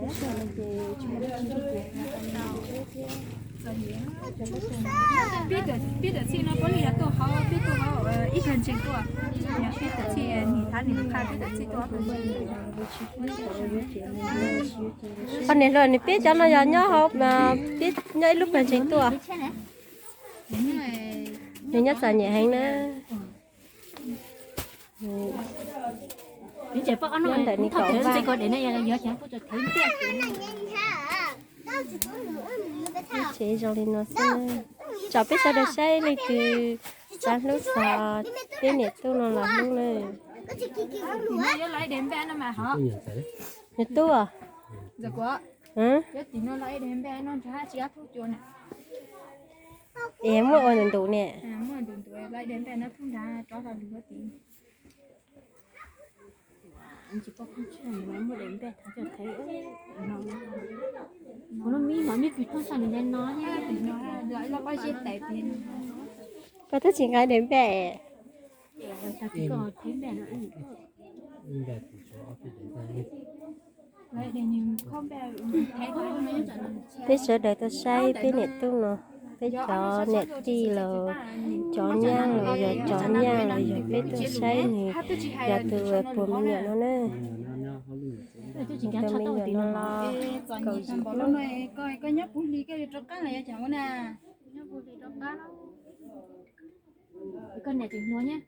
Peb cov txij no puav leej yog tuaj hauv, peb tuaj hauv ib pawg ntseeg tuaj, peb cov txij nim thav nim qha peb cov txij tuaj hauv pawg ntseeg. Qhov niam hluas nws peb cov no yog nyob hauv, peb nyob ib lub pawg ntseeg tuaj. Nws nyob txom nyem heev na. Nyob ntawm nws kaum vaj. Tsev zoo li no xwb. Tsom peb sawv daws saib leej twg xav hlub txog peb niam tub no los hlub na. Nws tub os. Es muaj ua ntus ntus ne. Koj twb tsis nqa daim npaj. Peb sawv daws tuaj saib peb niam tub no, peb cov niam tij los cov nyab los yog cov nyab los yog peb tuaj saib nws yog tus puas me nyuam no na. Tus me nyuam no los kaum yim hnub.